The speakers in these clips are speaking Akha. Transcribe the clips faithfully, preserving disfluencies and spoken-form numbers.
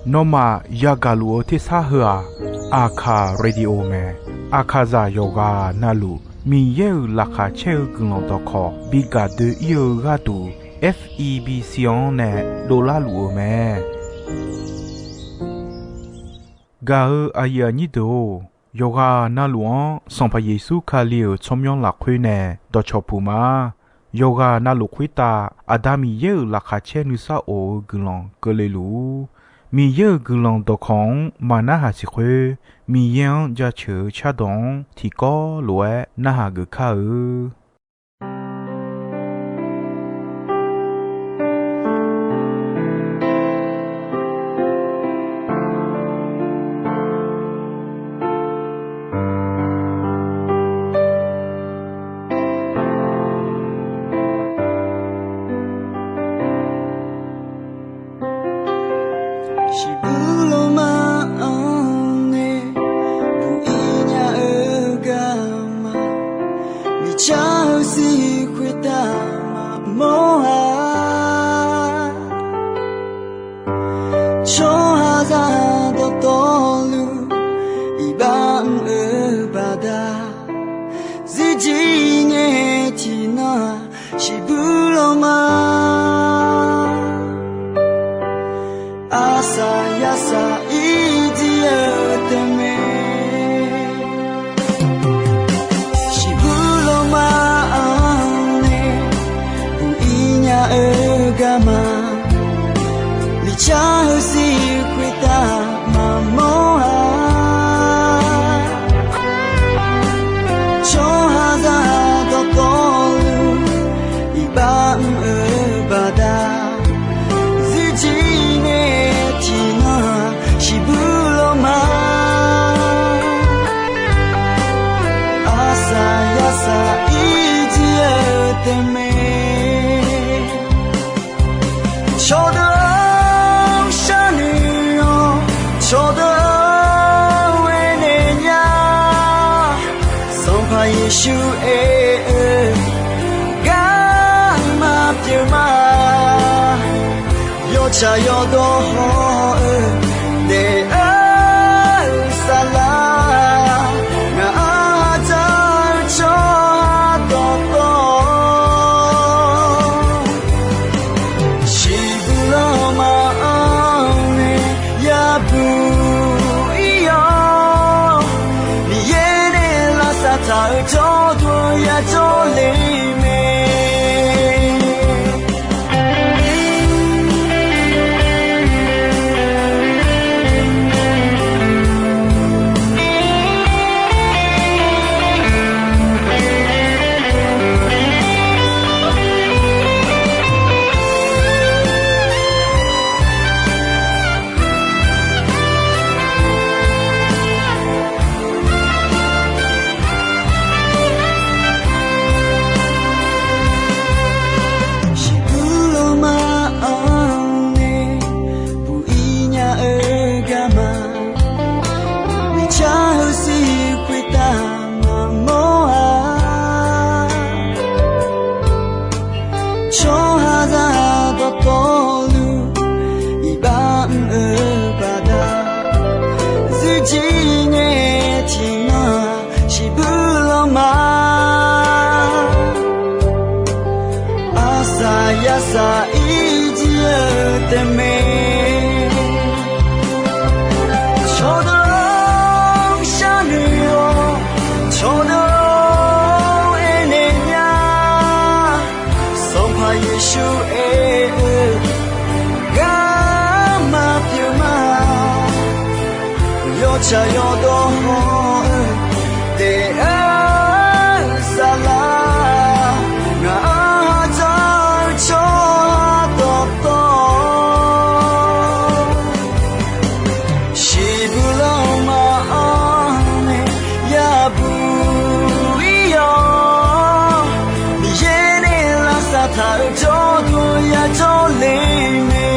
Nawmaf yagaq luf-eu tersar heu-aq, Aqkaq Radio mae. Aqkaqzaq yawqghaq navluf Miqyaer-euq laqkhaq caer-eu guiqlanq dawqkawq bi gaq doe-ir-eu gharduq, F E B C-anr nae dovlar luf-eu mae. Gaq-eu aqyuif aqnyir deuq-or, yawqghaq navluf-anr Sanqpaq Yeqsur Kali-euq tsawrmyanr lafkhoer nae dawqcawq puq ma. Yawqghaq navluf khoertav Aqda Miqyaer-euq laqkhaq caer nuisar of-eu guiqlanq keuvle luf-ur. Miqyaer-euq guiqlanq dawqkawq-anr maq narhaq siq khoer, Miqyaer-anr jaceuq-eu cardawq-anr tiqkawv lof-aer narhaq geuf kar-eu. Shiqbuq lawma-anr nae buq-ir nya-eu garma, miqcar-eu sir khoertav maqmawr-a. Tsawrhaqzaq dawqtawvluf iqbax mr-eu baqda, zirjir ngae tiqnan-aq, shiqbuq lawma arsaq yarsaq ir jir-eu tae mae. Shiqbuq lawma-anr nae buq-ir nya-eu garma, miqcar-eu sir khoertav maqmawr-a. Tsawrhaqzaq dawqtawvluf iqbax mr-eu baqda, zirjir ngae tiqnan-aq, shiqbuq lawma arsaq yarsaq ir jir-eu tae mae. Cawqdeuq-or, sharnoeq-awq. Cawqdeuq-or, aernaeq nya. Sanqpaq Yeqsur aer-eu garma pyeuf ma. Yawtsaq yawdawr haw-eu daef-eu saflar, ngaq-anr dzaq-eu tsawrhaq dawqtawv, shiqbuq lawma-anr nae yabuq ir-awr, Miqyaer nae lavsav taq-eu jawrduq yajawr le mae. Shiqbuq lawma-anr nae buq-ir nya-eu garma, miqcar-eu sir khoertav maqmawr-a. Tsawrhaqzaq dawqtawvluf iqbax mr-eu baqda, zirjir ngae tiqnan-aq, shiqbuq lawma arsaq yarsaq ir jir-eu tae mae. Cawqdeuq-or, sharnoeq-awq. Cawqdeuq-or, aernaeq nya. Sanqpaq Yeqsur aer-eu garma pyeuf ma. Yawtsaq yawdawr haw-eu daef-eu saflar, ngaq-anr dzaq-eu tsawrhaq dawqtawv, shiqbuq lawma-anr nae yabuq ir-awr, Miqyaer nae lavsav taq-eu jawrduq yajawr le mae.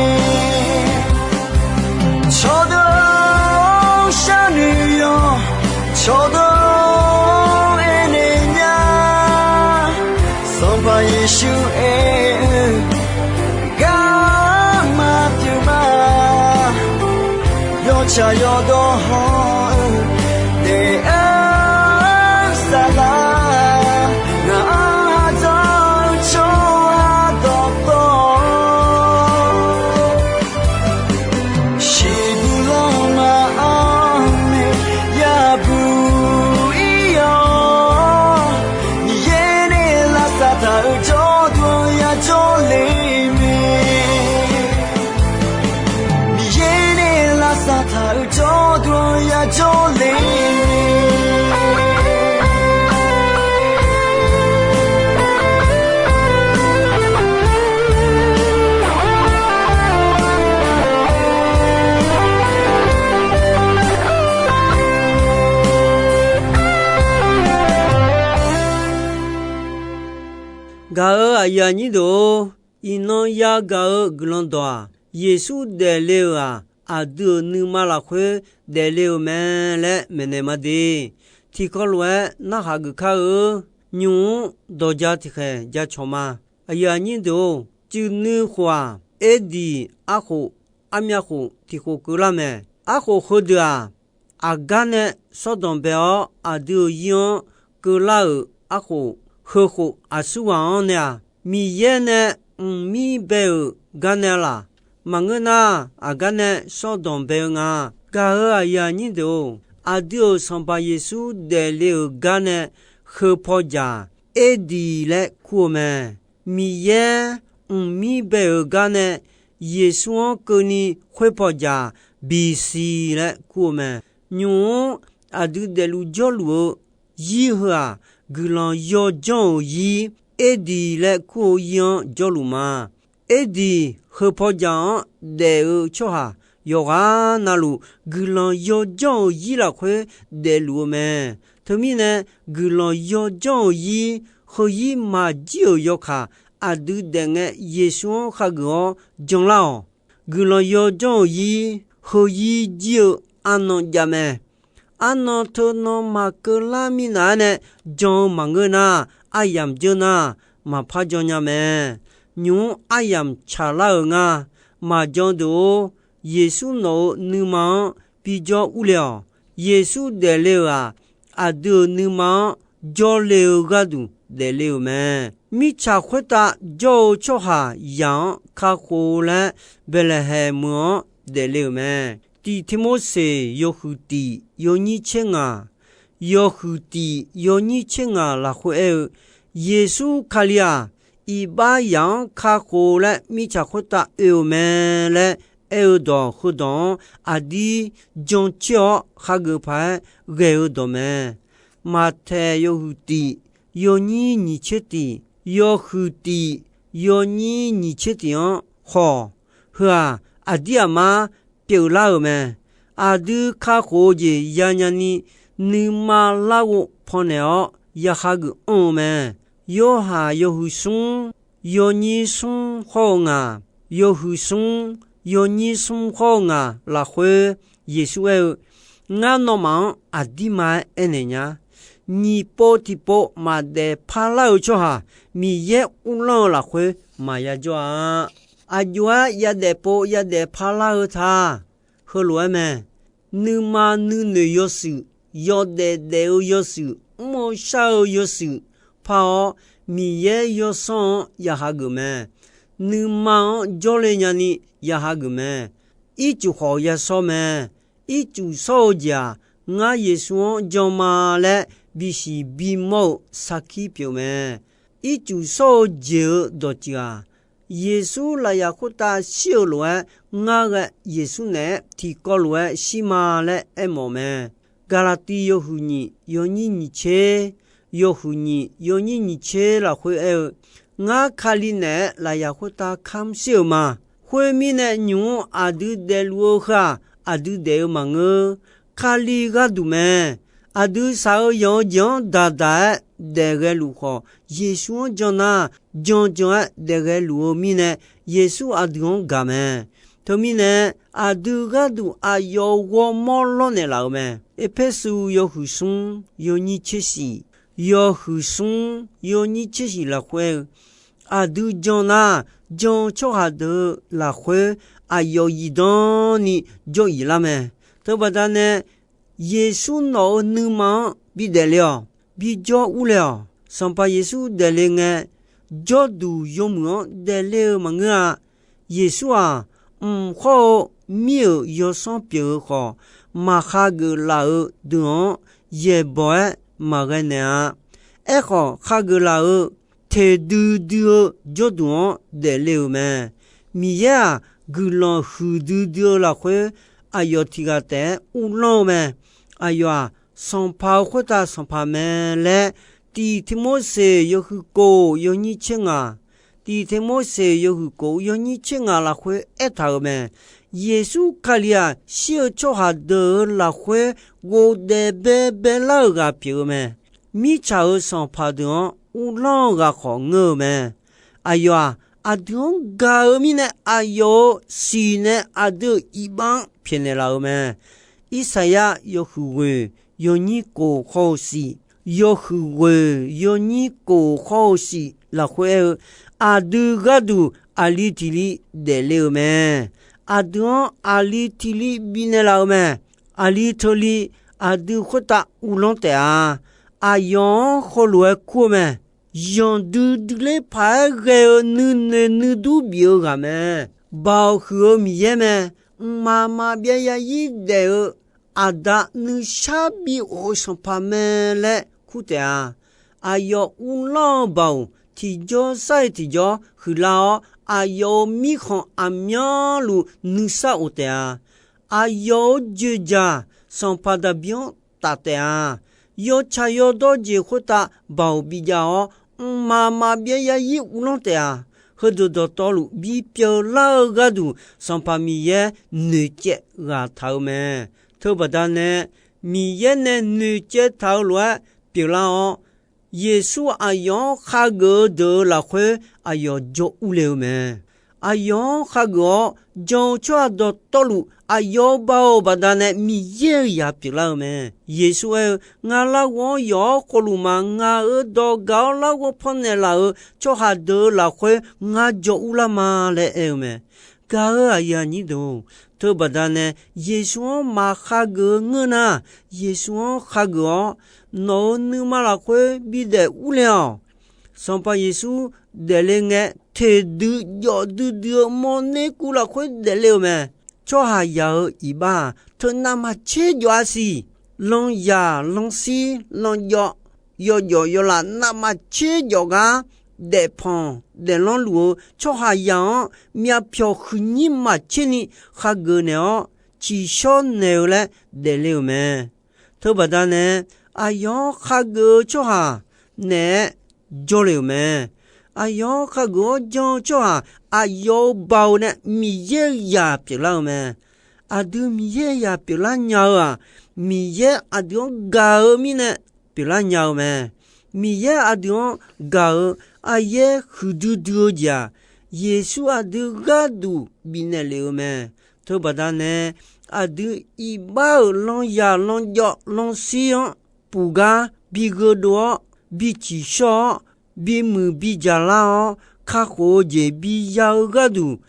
Cawqdeuq-or, sharnoeq-awq. Tsaq yawdawr hawr-eu daef-aer saflar, ngaq-anr ardawr-eu tsawrhaq dawqtawv, shiqbuq lanma-anr nae yabuq ir-awr, Miqyaer nae lavsav taq-euq jawrduq-anr yajawr le mae. Miqyaer nae lavsav taq-euq jawrduq-anr yajawr le mae. Gaq-euq aqyuif aqnyir deuq-or, iqnan yagaq-eu guiqlanq dawq-aq, Yeqsur daefle-euq-aq, aqdui-euq nuima lafkhoer daefle-euq mae laer maeqnaeq ma de. Tiqkawv lof-aer narhaq geuf kar-eu, nymq-mr dawq ja tiqkhaeq jacawq ma. Aqyuif aqnyir deuq-or, cuiv nuiv khof-aq, Erdiq arkhof, armyav khof tiqkhof keuvlar mae. Arkhof heudeuq-aq, aqgar nae shawrdanq bae-awr aqdui-euq yir-anr keuvlar-euq arkhof, heukhof aqsurghaq-anr nae-aq, Miqyaer nae mqmir bae-euq gar nae laq. Maqngeur nar, aqgar nae shawrdanq bae-eu nga. Gaq-euq aqyuif aqnyir deuq-or, aqdui-euq Sanqpaq Yeqsur daefle-euq gar nae heu paw jaq, Erdiq laer kur-eu mae. Miqyaer mqmir bae-euq gar nae Yeqsur-anr keuvni khoer paw jaq, Bisiq laer kur-eu mae. Nymq-mr aqdui daefluf jawrluf-eu yir heu-aq, guiqlanq yawjanr-euq yir, Erdiq laer kur-eu yir-anr jawrluf ma. Erdiq heu paw jaq-anr daef-eu tsawrhaq yawqghaq navluf, guiqlanq yawjanr-euq yir lafkhoer daefluf-eu mae. Teumirnae, guiqlanq yawjanr-euq yir, heu yir maqjir-euq yawkaq, aqdui daef ngae Yeqsur-anr khageuf-awr janlar-awq. Guiqlanq yawjanr-euq yir, heu yir jir-eu arnan jav mae. Arnan teunan maqkeuvlar minav-aer nae jan-eu maqngeur nar, aryamq dzeur nar, maqpar jan nya mae. Nymq-mr aryamq tsaqlar-euq nga. Maqjan deuq-or, Yeqsur nawq-euq nuima-anr bijawr urle-awq. Yeqsur daefle-euq-aq, aqdui-euq nuima-anr jawrle-eu gharduq daefle-euq mae. Mirtsaq khoertav jawr-eu tsawrhaq zaq-anr kakhof-eu laer, Baeqlaeqhaeq meuq-anr daefle-euq mae. Tiq Tirmorseq yawhuiq tiq yawnyir tser ngaq, yawhuiq tiq yawnyir tser ngaq lafkhoer aer-eu, Yeqsur Kali-aq, iqbax zaq-anr kakhof-eu laer mirtsaq khoertav oe-euq mae laer aer-eu dawq heudawq-anr, aqdir jancoer-awr khageuf paq-aer ghae-eu dawq mae. Maqtaeq yawhuiq tiq yawnyir nyiq tser tiq, yawhuiq tiq yawnyir nyiq tser tiq-anr khawf, heu-aq, aqdir aqmar pyeuflar-euq mae. Aqdui kakhof-eu jeq yanya ni, nuima larghov pawnaeq-awr yahageuf anr-eu mae. Yorhaq yawhuiq smr yawnyir smr khawr-eu ngaq, yawhuiq smr yawnyir smr khawr-eu ngaq lafkhoer, Yeqsur aer-eu, Ngar nawmaf-anr aqdirma-aer aernaeq nya. Nyiq pov tiqpov maqdaef parlar-eu tsawrhaq, Miqyaer uvlanr-eu lafkhoer maqya jawr-a. Aqjox-aer yadaef pov yadaef parlar-eu ta. Heulof-aer mae. Nuima nuinoeq yawshuif, yawdaef daef-eu yawshuif, mr-eu shar-eu yawshuif par-awr, Miqyaer yawsanr-anr yahageuf mae. Nuima-anr jawrle nyani yahageuf mae. Ircuf khawf yashawr mae. Ircuf shawr-eu jeq-aq, Ngar Yeqsur-anr jan ma laer bisiq bimawr-eu sarkir pyeuf mae. Ircuf shawr-eu jeq-euq dawqtsuif-aq, Yeqsur lafyaq khoertav shir-euq lof-aer, ngar ghae Yeqsur naeq-aer tiqkawv lof-aer shir ma laer aermawf mae. Gaqlaqtiv yawhuiq nyiq yawnyir nyiq tser, yawhuiq nyiq yawnyir nyiq tser lafkhoer aer-eu, Ngar Kali naeq-aer lafyaq khoertav kamr shir-euq ma. Khoermirnae, nymq-mr aqdui daefluf-eu heu-aq, aqdui daef-eu maqngeur. Kali gharduq mae. Aqdui shaq-eu yanq-eu jeq-anr daqdaq-aer daef ghae luf khawf, Yeqsur-anr jan nar, jan jan-aer daef ghae luf-eu mirnae, Yeqsur aqdui-anr gaq mae. Teumirnae, aqdui gharduq aqyawf ghawrmawr lawrnaeq laf-euq mae. Erpersu yawhuiq smr yawnyir tser shif, yawhuiq smr yawnyir tser shif lafkhoer-eu, aqdui jan nar, jan-eu tsawrhaq deuq-eu lafkhoer aqyawf zifdan ni jawr iflar mae. Teubaqda nae Yeqsur nawq-euq nuima-anr bidaef le-awq. Bijawr urle-awq. Sanqpaq Yeqsur daefle ngae, jawrduq yawmuiq-anr daefle-eu maqngeur-a. Yeqsur-aq, mq khawr-eu mir-euq yawsanr pyeuf-eu khawf, maqkhageuf laf-eu deuq-anr yaeqbawq-aer maqghae naeq-a. Aerkhawf, khageuf laf-euq teqdui dui-eu jawrduq-anr daefle-euq mae. Miqyaer-aq, guiqlanq huiqdui dui-eu lafkhoer aqyawf tiq ghaq taef-aer uvlanr-eu mae. Aqyawf-aq, Sanqpaq-euq khoertav Sanqpaq mae laer, Tiq Tiqmorseq yawhuiq kof yawnyir tser ngaq, Tiq Tiqmorseq yawhuiq kof yawnyir tser ngaq lafkhoer aertaq-euq mae. Yeqsur Kali-aq, shir-eu tsawrhaq deuq-euq lafkhoer ghofdaef baebae lar-euq ghaq pyeuf-eu mae. Mirtsaq-euq sanqpaq deuq-anr uvlanr-eu ghaq khawf ngeur-eu mae. Aqyawf-aq, aqdui-anr gaq-eu mirnae, aqyawf-euq siq nae aqdui-euq iqbax-anr pyaeqnaeq laf-euq mae. Irsaqyar yawhuiq ghoeq yawnyir kof khawr-eu siq, yawhuiq ghoeq yawnyir kof khawr-eu siq lafkhoer aer-eu, aqdui gharduq aqli tiq li daefle-euq mae. Aqdui-anr aqli tiq li bifnaeq laf-eu mae. Aqli teu li aqdui khoertav uvlanr taef-a. Aqyawf-anr heulof-aer kur-eu mae. Zanqdui dui ler paq-aer ghae-eu nuinoeq nuidur bif-eu ghaq mae. Baoq huiq-eu Miqyaer mae. Mqmaq maqbyav yarzir daef-eu Aqda nuisar bi of-eu Sanqpaq mae laer kur taef-a. Aqyawf uvlanr-eu baoq tiqjawr sar-iq tiqjawr huiqlar-awr, aqyawf-euq mirkhanq aqmyanluf nuisar of taef-a. Aqyawf-euq joeqjaq Sanqpaq Daqbir-anr taf taef-a. Yawtsaq yawdawr jeq khoertav baoq bijav-awr, mqmaq maqbyav yarzir uvlanr taef-a. Heudeuq dawqtawvluf bipyeuf lar-eu gharduq, Sanqpaq Miqyaer noeqcaev ghaq taq-eu mae. Teubaqda nae, Miqyaer nae noeqcaev taq-eu lof-aer pyeuflar-awr, Yeqsur aqyawf-anr khageuf-eu deuq-euq lafkhoer aqyawf jawr urle-eu mae. Aqyawf-anr khageuf-awr jan-eu tsawrhaq dawqtawvluf, aqyawf-euq baoq baqdanae Miqyaer-euq zaq pyeuflar-eu mae. Yeqsur aer-eu, Ngaq larghov-anr yawq-awr khofluf ma. Ngaq-euq dawq gaq-awr larghov pawnaeq laf-euq tsawrhaq deuq-euq lafkhoer ngar jawr urlar ma laer aer-eu mae. Gaq-eu aqyuif aqnyir deuq-or, teubaqda nae Yeqsur-anr maqkhageuf-eu ngeur nar, Yeqsur-anr khageuf-awr, nawq-euq nuima lafkhoer bidaef urle-awq. Sanqpaq Yeqsur daefle ngae, teqdui jawf duidui-eu mawrner kuv lafkhoer daefle-euq mae. Tsawrhaqzaq-euq iqbax-aq, teunav maqtser jawf-a siq. Lanzaq lanzir lanjawv, yawjawf yawlaf navmaqtser jawf gar daefpanq daeflanr luf-eu tsawrhaqzaq-anr myavpyawq huiqnyir maqtser ni khageuf naeq-awr, tsiqshawr naeq-eu laer daefle-euq mae. Teubaqda nae, aqyawf-anr khageuf-eu tsawrhaq naeq-aer jawrle-euq mae. Aqyawf-anr khageuf-awr jan-eu tsawrhaq, aqyawf-euq baoq nae Miqyaer-euq zaq pyeuflar-eu mae. Aqdui Miqyaer-euq zaq pyeuflar nya-eu-aq, Miqyaer aqdui-anr gaq-eu mirnae pyeuflar nya-eu mae. Miqyaer aqdui-anr gaq-eu aryaer huiqdui dui-eu jeq-aq, Yeqsur aqdui gharduq bifnaeq lef-eu mae. Teubaqda nae, aqdui iqbax-euq lanzaq lanjawv lanzir-anr puq gar bi gheudov-awr, bi tsiqshawr-awr, bimuiq bidzaq lar-awr, kakhof-eu jeq biya-eu gharduq,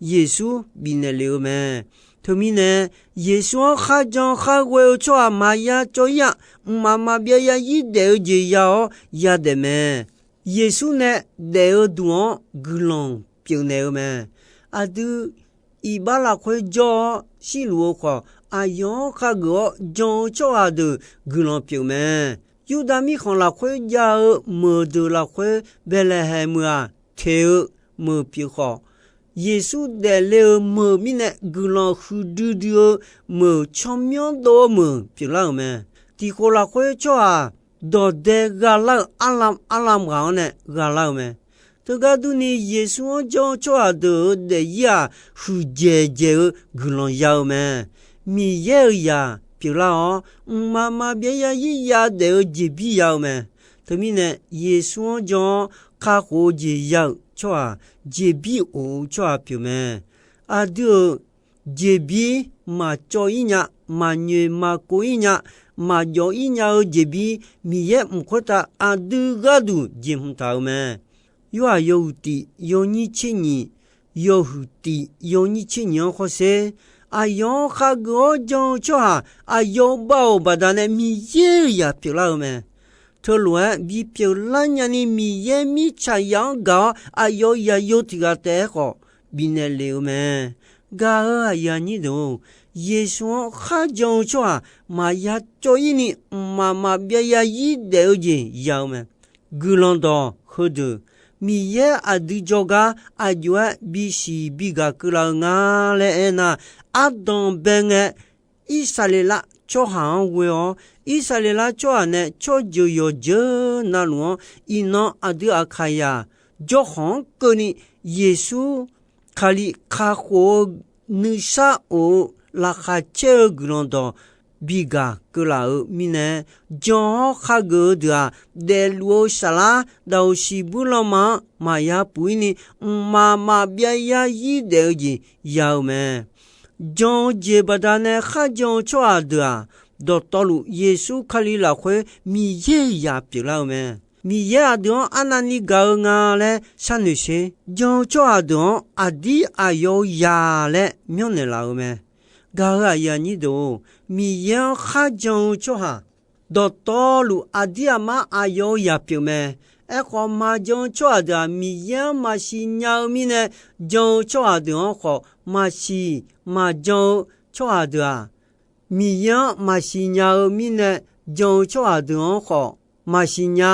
Yeqsur bifnaeq lef-eu mae. Teumirnae, Yeqsur-anr kharjan kharghoe-eu tsawrhaq maqya cawv-ir-aq, mqmaq maqbyav yarzir daef-eu jeq ya-awr yadaef mae. Yeqsur nae daef-eu duq-anr guiqlanq pyeufnaeq-eu mae. Aqdui iqbax lafkhoer jawr-awr shirluf-eu khawf, aqyawf-anr khageuf-awr jan-eu tsawrhaq deuq guiqlanq pyeuf mae. Yurdav mirkhanq lafkhoer jav-eu meuq deuq lafkhoer, Baeqlaeqhaeq meuq-aq, teq-eu meuq pyeuf khawf, Yeqsur daefle-euq meuq mirnae guiqlanq huiqdui dui-eu meuq, tsawrmyanr dov-eu meuq pyeuflar-euq mae. Tiqkhof lafkhoer tsawrhaq dawqdae gha lar-eu arlam arlam ghaq-anr nae gha lar-eu mae. Teugar durni, Yeqsur-anr janr-eu tsawrhaq deuq-euq daefzir-aq, huiqdzaeq dzaeq-eu guiqlanq ya-eu mae. Miqyaer-euq zaq pyeuflar-awr, mqmaq maqbyav yarzir yadaef-eu jeqbir ya-eu mae. Teumirnae, Yeqsur-anr jan-awr kakhof-eu jeq ya-euq tsawrhaq, jeqbir of-eu tsawrhaq pyeuf mae. Aqdui-euq jeqbir maqcawv-ir nya, maqnyoeq maqkov-ir nya, maqjawv-ir nya-eu jeqbir, Miqyaer mq khoertav aqdui gharduq jeqhmq taq-euq mae. Yorhaq yawhuiq tiq yawnyir tser nyiq, yawhuiq tiq yawnyir tser nyiq-anr hawsher, Aqyawf-anr khageuf-awr jan-eu tsawrhaq aqyawf bav-euq baqdanae Miqyaer-euq zaq pyeuflar-eu mae. Teulof-aer bipyeuf lar nyani Miqyaer mirtsaqzaq-anr gaq-awr aqyawf zaqyo tiq ghaq taef-aer khawf bifnaeq lef-eu mae. Gaq-euq aqyuif aqnyir deuq-or, Yeqsur-anr kharjan-eu tsawrhaq maqya cawv-ir ni mqmaq maqbyav zarzir daef-eu jeq ya-eu mae. Guiqlanq dawq heudeuq, Miqyaer aqdui jawrgar aqjox-aer bisiq bigaq keuvlaf-eu nga laer aernar, ardanq bae ngae, Irsaqleqlav tsawrhaq-anr ghoe-awr, Irsaqleqlav tsawrhaq nae tsawrjeuq yawqjeuq navluf-anr iqnan aqdui Aqkaqzaq jawrkhawq-anr keuvni Yeqsur Kali kakhof-eu nuisar of-eu laqkhaq caer-eu guiqlanq dawq bigaq keuvlaf-euq mirnae, jan-awr khageuf-eu deuq-aq, daefluf-eu saflar daqoq siqbuir lanma-anr maqya puq-ir ni, mqmaq maqbyav zarzir daef-eu jeq ya-eu mae. Jan-eu jeq baqdanae kharjan-eu tsawrhaq deuq-aq, dawqtawvluf Yeqsur Kali lafkhoer Miqyaer-euq zaq pyeuflar-eu mae. Miqyaer aqdui-anr arnavni gaq-eu nga laer sharnoeq sher. Jan-eu tsawrhaq deuq-anr aqdir aqyawf-euq zaq laer myanrnaeq laf-eu mae. Gaq-euq aqyuif aqnyir deuq-or, Miqyaer-anr kharjan-eu tsawrhaq dawqtawvluf aqdir aqmar aqyawf-euq zaq pyeuf mae. Aerkhawf, maqjan-eu tsawrhaq deuq-aq, Miqyaer-anr maqsiq nya-eu mirnae jan-eu tsawrhaq deuq-anr khawf maqsiq, maqjan-eu tsawrhaq deuq-aq, Miqyaer-anr maqsiq nya-eu mirnae jan-eu tsawrhaq deuq-anr khawf maqsiq nya.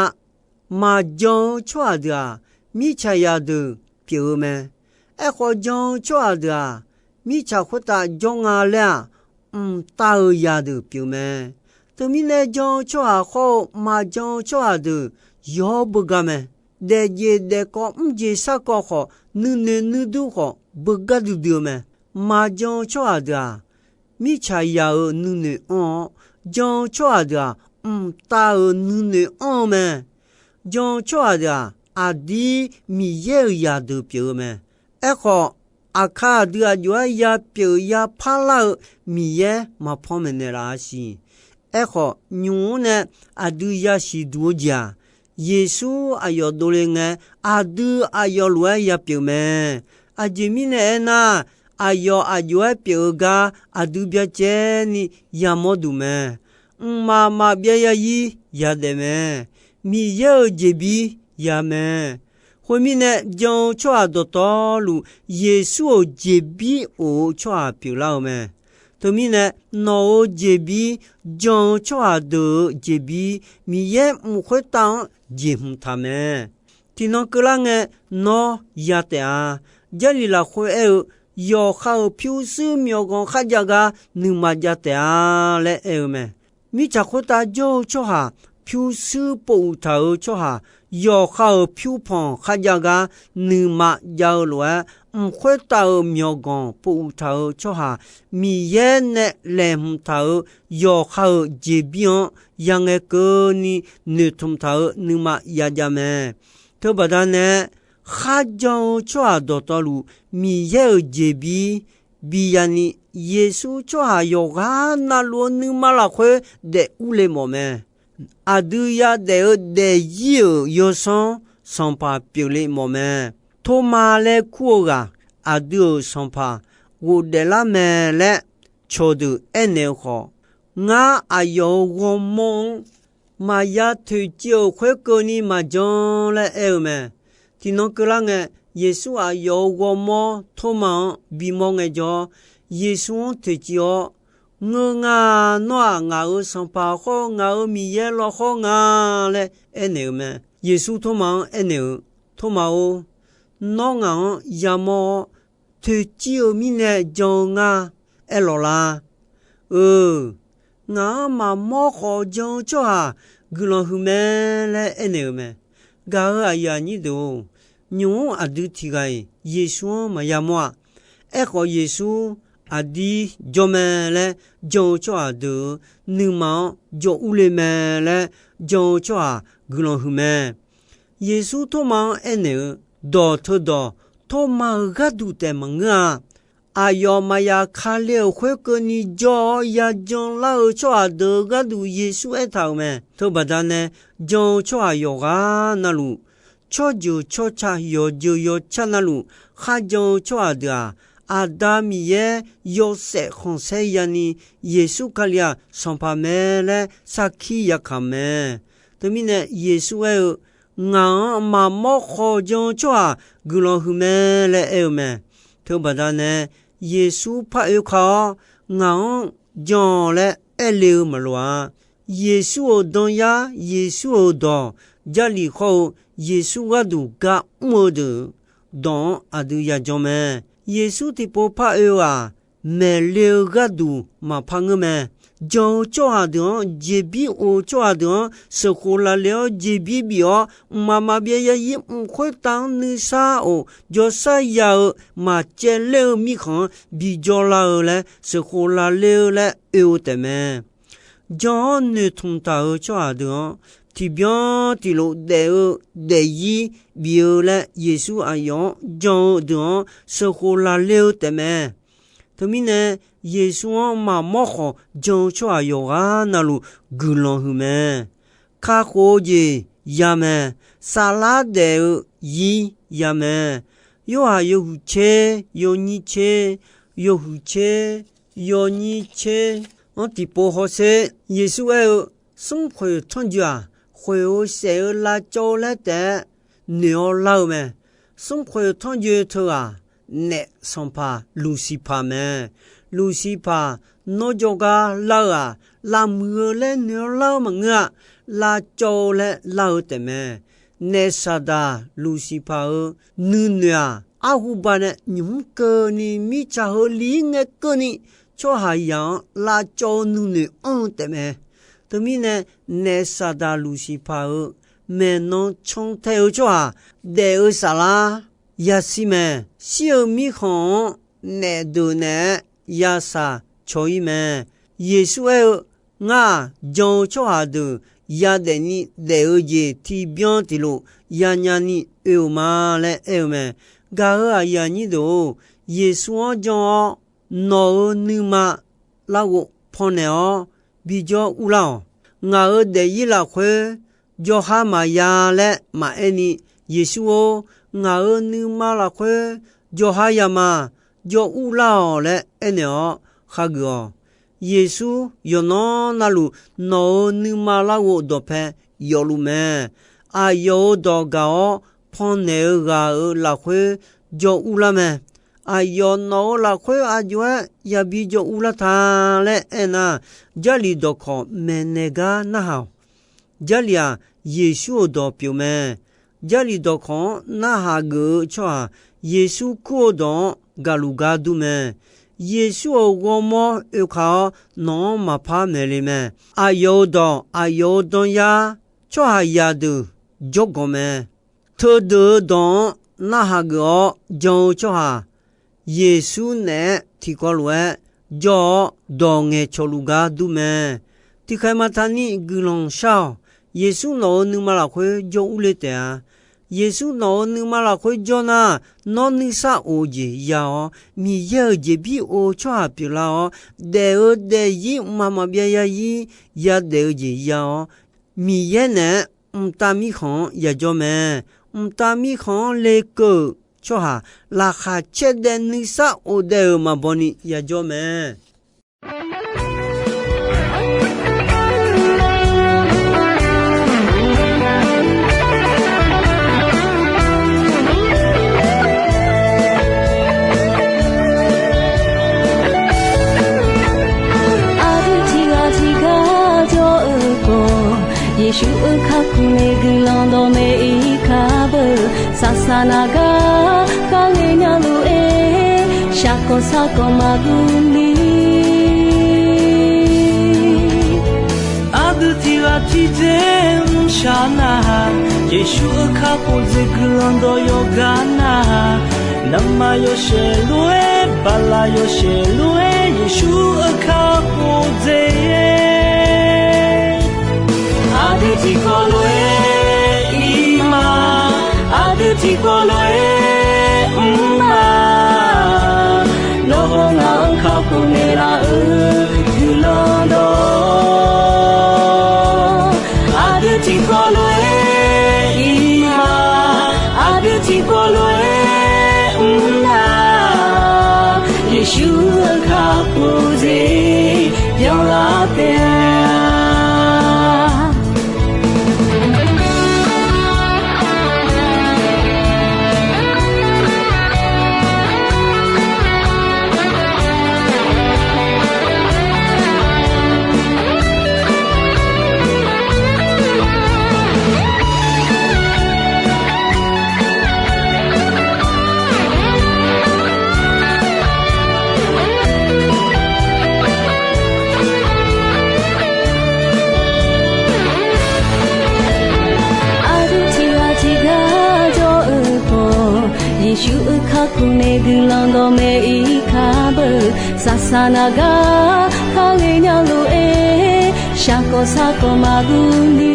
Maqjan-eu tsawrhaq deuq-aq, mirtsaqzaq deuq pyeuf-eu mae. Aerkhawf, jan-eu tsawrhaq deuq-aq, mirtsaq khoertav jawr nga laer-aq, mqtav-euq zaqdeuq pyeuf mae. Teumirnae jan-eu tsawrhaq khawr-eu maqjan-eu tsawrhaq deuq yawr beugar mae. Daefjeq daefkawv mrjeq sarkawv khawf, nuinoeq nuidur khawf beugar duidui-eu mae. Maqjan-eu tsawrhaq deuq-aq, mirtsaqzaq-euq nuinoeq anr-awr, jan-eu tsawrhaq deuq-aq, mqtav-euq nuinoeq anr-eu mae. Jan-eu tsawrhaq deuq-aq, aqdir Miqyaer-euq zaqdeuq pyeuf-eu mae. Aerkhawf, aqkar aqdui aqjox-aer yapyeuf yapar lar-eu Miqyaer maqpanmaeq naeqlaf-a siq. Aerkhawf, nymq-mr nae aqdui yasiq duq-eu jeq-aq, Yeqsur aqyawf dovle ngae, aqdui aqyawf lof-aer yapyeuf mae. Aqjeq mirnae aernar, aqyawf aqjox-aer pyeuf-eu gar aqdui byacaevni yamawr duq mae. Mqmaq maqbyav zarzir yadaef mae. Miqyaer-euq jeqbir ya mae. Khoermirnae, jan-eu tsawrhaq dawqtawvluf Yeqsur-euq jeqbir of-eu tsawrhaq pyeuflar-eu mae. Teumirnae, nawq-euq jeqbir, jan-eu tsawrhaq deuq-euq jeqbir, Miqyaer mq khoertav-anr jeqhmq taq mae. Tiqnan keuvlar ngae, nawr ya taef-a. Jarlif lafkhoer aer-eu, yawqha-euq pyurshuir myawqganq kharjav gar nuima jav taef-a laer aer-eu mae. Mirtsaq khoertav jawr-eu tsawrhaq, pyurshuir pov uq taq-euq tsawrhaq, yawqha-euq pyurpanq kharjav gar nuima jav-eu lof-aer, mq khoertav-euq myawqganq pov uq taq-euq tsawrhaq, Miqyaer nae laeqhmq taq-euq yawqha-euq jeqbir-anr yangae keuvni noeqtmq taq-euq nuima yajav mae. Teubaqda nae, kharjan-eu tsawrhaq dawqtawvluf Miqyaer-euq jeqbir bi yani, Yeqsur tsawrhaq yawqghaq navluf-eu nuima lafkhoer daef urle mawf mae. Aqdui yadaef-eu daefzir-euq yawsanr sanqpaq pyeufle mawf mae. Tormav laer kur-eu ghaq, aqdui-euq sanqpaq ghofdaef lar mae laer cawqdeuq aernaeq-eu khawf, ngar aqyawf-euq ghawrmawr-anr maqya toeqciv-euq khoerkeuvni maqjan laer aer-eu mae. Tiqnan keuvlar ngae, Yeqsur aqyawf-euq ghawrmawr Tormav-anr bimawr ngaejawr, Yeqsur-anr toeqciv-awr, Ngeur nga. Nawr-aq, ngaq-euq Sanqpaq khawr-eu ngaq-euq Miqyaer lawkhawr nga laer aernaeq-eu mae. Yeqsur Tormav-anr aernaeq-eu, Tormav-or, nawr ngaq-anr yamawr-awr, toeqciv-eu mirnae jan-eu ngar aer lawq la. Eu, ngaq-anr maqmawr khawf jan-eu tsawrhaq guiqlanq huiq mae laer aernaeq-eu mae. Gaq-euq aqyuif aqnyir deuq-or, nymq-mr aqdui tiq ghaq-iq Yeqsur-anr maqya mawr-a. Aerkhawf, Yeqsur aqdir jawr mae laer jan-eu tsawrhaq deuq-euq nuima-anr jawr urle mae laer jan-eu tsawrhaq guiqlanq huiq mae. Yeqsur Tormav-anr aernaeq-eu, dawq teudawq Tormav-euq gharduq taef maqngeur-a. Aqyawf maqya Kali-euq khoerkeuvni jawr-awr yajan lar-eu tsawrhaq deuq-euq gharduq Yeqsur aertaq-euq mae. Teubaqda nae, jan-eu tsawrhaq yawqghaq navluf, tsawrjeuq tsawrca yawqjeuq yawqca navluf kharjan-eu tsawrhaq deuq-aq, Aqda Miqyaer yawshaef khanqsaer yani, Yeqsur Kali-aq Sanqpaq mae laer sarkir yakaq mae. Teumirnae Yeqsur aer-eu, Ngaq-anr maqmawr khawf jan-eu tsawrhaq guiqlanq huiq mae laer aer-eu mae. Teubaqda nae, Yeqsur par oe ka-awr, Ngaq-anr jan laer aerle-eu maqloq-a. Yeqsur-euq danyar, Yeqsur-euq dawq, Jarlif khawr-eu Yeqsur gharduq gar mr-eu deuq dawq-anr aqdui yajan mae. Yeqsur tiqpov par oe-eu-aq, maeqle-eu gharduq maqpar ngeur mae. Jan-eu tsawrhaq deuq-anr jeqbir of-eu tsawrhaq deuq-anr sheuqkhof lafle-awr jeqbir bif-awr, mqmaq maqbyav yarzir mq khoertav-anr nuisar of jawrshar ya-eu maqcaevler-eu mirkhanq-anr bi jawrlar-eu laer sheuqkhof lafle-eu laer oe-eu taefmae. Jan-awr noeqtmq taq-euq tsawrhaq deuq-anr tiqbyan tiqlof daef-eu daefzir bif-eu laer Yeqsur aqyawf-anr jan-eu deuq-anr sheuqkhof lafle-eu taefmae. Teumirnae, Yeqsur-anr maqmawr khawf jan-eu tsawrhaq yawqghaq navluf guiqlanq huiq mae. Kakhof-eu jeq ya mae. Saflar daef-eu zir ya mae. Yorhaq yawhuiq tser, yawnyir tser, yawhuiq tser, yawnyir tser-anr tiqpov hawsher. Yeqsur aer-eu, Smrkhoeq tanrjoe-aq, khoeq-eu saef-eu lavcawv-eu laer taef-aer noeq-awr lar-eu mae. Smrkhoeq tanrjoe teughaq, naef sanqpaq Luqsiqpaq mae. Luqsiqpaq nawr jawrgar lar-eu-aq, lavmuiq-eu laer noeq-awr lar-eu maqngeur-a. Lavcawv-eu laer lar-eu taefmae. Naef Saqdaq Luqsiqpaq-euq nuinoeq-aq, arhuba nae nymq-mr keuvni mirtsaq heu li-ir ngae keuvni tsawrhaqzaq-anr lavcawv-eu nuinoeq anr-eu taefmae. Teumirnae, naef Saqdaq Luqsiqpaq-euq maeqnan cantae-eu tsawrhaq daef-eu saflar yashir mae. Shir-eu mirkhanq-anr naef deuq naeq-aer yashaq caw-ir mae. Yeqsur aer-eu, Ngar-aq, jan-eu tsawrhaq deuq yadaef ni daef-eu jeq tiqbyan tiqlof yanya ni oe-euq ma laer aer-eu mae. Gaq-euq aqyuif aqnyir deuq-or, Yeqsur-anr jan-awr, nawq-euq nuima larghov pannaeq-awr bijawr urlar-awq. Ngaq-euq daefzir lafkhoer jawrha maqya laer maqaer ni, Yeqsur-or, ngaq-euq nuima lafkhoer jawrha ya ma, jawr urlar-awq laer aernaeq-awr khageuf-awq. Yeqsur yawqnan navluf nawq-euq nuima larghov dawqpae yawfluf mae. Aqyawf-euq dawq gaq-awr pannaeq-eu ghaq-euq lafkhoer jawr urlar mae. Aqyawf nawq-euq lafkhoer aqjox-aer yabi jawr urlar ta laer aernar, Jarlif dawqkawq maeqnaeq gar narhaq-awq. Jarlif-aq, Yeqsur-euq dawq pyeuf mae. Jarlif dawqkawq-anr narhaq geuf-eu tsawrhaq, Yeqsur kur-eu dawq-anr gaqluf gar dur mae. Yeqsur-euq ghawrmawr oekaq-awr nawq-anr maqpar maeq le mae. Aqyawf-euq dawq, aqyawf-euq danyar, tsawrhaqzaq deuq jawrganq mae. Teudeuq-eu dawq-anr narhaq geuf-awr jan-eu tsawrhaq, Yeqsur naeq-aer tiqkawv lof-aer jawr-awr dawq ngaeqcawq luf gar dur mae. Tiqkhaeq maqtaqni guiqlanq shar-awq. Yeqsur nawq-euq nuima lafkhoer jawr urle taef-a. Yeqsur nawq-euq nuima lafkhoer jawr nar, nawr nuisar of-eu jeq ya-awr, Miqyaer-euq jeqbir of-eu tsawrhaq pyeuflar-awr, daef-eu daefzir mqmaq maqbyav yarzir yadaef-eu jeq ya-awr, Miqyaer naeq-aer mqtav mirkhanq-anr yajawr mae. Mqtav mirkhanq-anr lekeuv-euq tsawrhaq, laqkhaq caer daev nuisar of daev-euq maqbaw ni yajawr mae. Aqdui tiqghaq tiqgar jawr-eu khawf, Yeqsur-euq kakhof nae guiqlanq dawqmaeq ir ka beu. Saqsaq naq gar kharle nya luf-aer, shaqkawq saqkawq maqguv ni. Aqdui tiqghaq tiqdzer mrshaq nar-aq, Yeqsur-euq kakhof dzaeq guiqlanq dawq yawqgar nar-aq, navmaqyawshaef lof-aer, baqlaq yawshaef lof-aer, Yeqsur-euq kakhof dzaeq-aer, aqdui tiqkawv lof-aer ir ma, aqdui tiqkawv lof-aer mr ma. Nawr-aq ngaq-euq kakhof naeqlaf-euq guiqlanq dawq, aqdui tiqkawv lof-aer ir ma, aqdui tiqkawv lof-aer mr nar, Yeqsur-euq kakhof jeq byanlar taef-a. Aqdui tiqghaq tiqgar jawr-eu khawf, Yeqsur-euq kakhof nae guiqlanq dawqmaeq-ir kar beu. Saqsaq naq gar kar ghae nya lof-aer, shaqkawq sarkawq maqguv ni.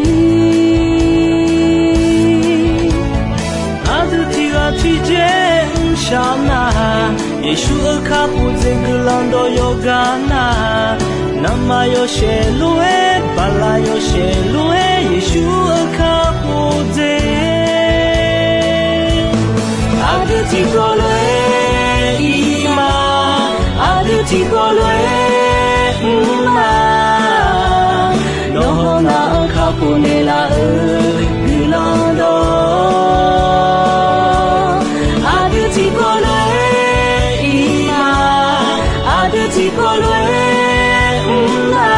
Aqdui tiqghaq tiqjeq mrshaq nar, Yeqsur-euq kakhof jeq guiqlanq dawq yawqghaq nar, naqma yawshaef lof-aer, bala yawshaef lof-aer, Yeqsur-euq kakhof jeq. Aqdui tiqkawv lof-aer ir ma, aqdui tiqkawv lof-aer mr ma. Nawr hawnar-anr kakhof naeqlaf-eu guiqlanq dawq. Aqdui tiqkawv lof-aer ir ma, aqdui tiqkawv lof-aer mr ma.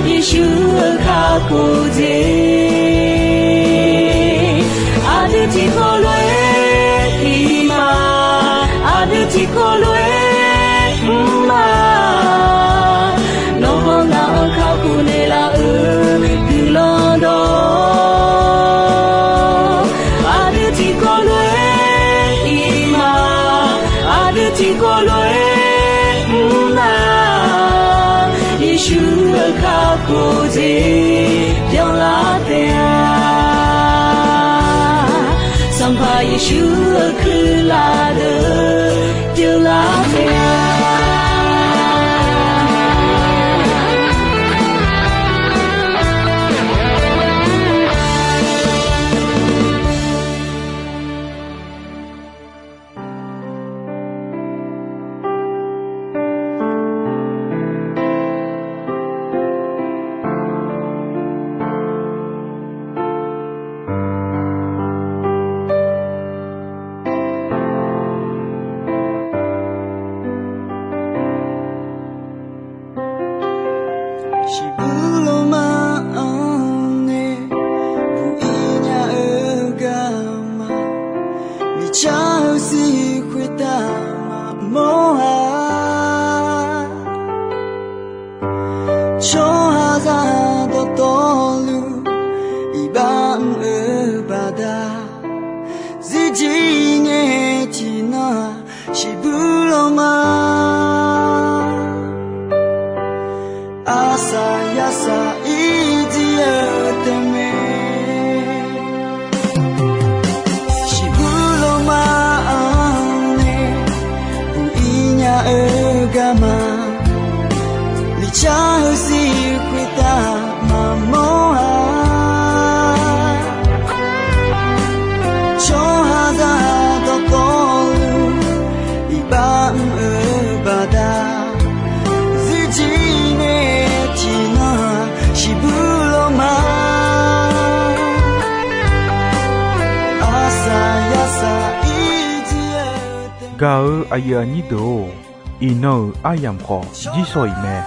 Yeqsur-euq kakhof jeq. Aqdui tiqkawv lof-aer ir ma, aqdui tiqkawv lof-aer mr ma. Nawr hawnar-anr kakhof naeqlaf-eu guiqlanq dawq. Aqdui tiqkawv lof-aer ir ma, aqdui tiqkawv lof-aer mr ma. Yeqsur-euq kakhof jeq byanlar taef-a. Sanqpaq Yeqsur-euq kuirlaf deuq byanlar taef-a. Shiqbuir lawma-anr nae buq-ir nya-eu garma, miqcar-eu zir khoertav maqmawr-a. Tsawrhaqzaq dawqtawvluf iqbax mr-eu baqda, zirjir ngae tiqnan-aq shiqbuir lawma. Arsaq yarsaq ir jir-eu taef mae. Shiqbuir lawma-anr nae buq-ir nya-eu garma, miqcar-eu zir khoertav maqmawr-a. Tsawrhaqzaq dawqtawvluf iqbax mr-eu baqda, zirjir nae tiqnan shiqbuir lawma. Arsaq yarsaq ir jir-eu taef mae. Gaq-eu aqyuif aqnyir deuq-or, iqnan-euq aryamq khawf jirsawq iq mae.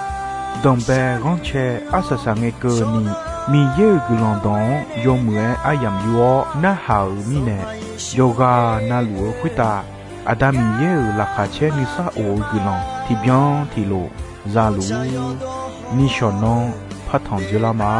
Danqbae ghanrcae arsaq saq ngae keuvni, Miqyaer-euq guiqlanq dawq-anr yawmuiq-aer aryamq yur-awr narhaq-euq mirnae, yawqghaq navluf-eu khoertav Aqda Miqyaer-euq laqkhaq caer nuisar of-eu guiqlanq tiqbyan tiqlof za luf-ur. Nishawq nanr partanq dzeurlar ma.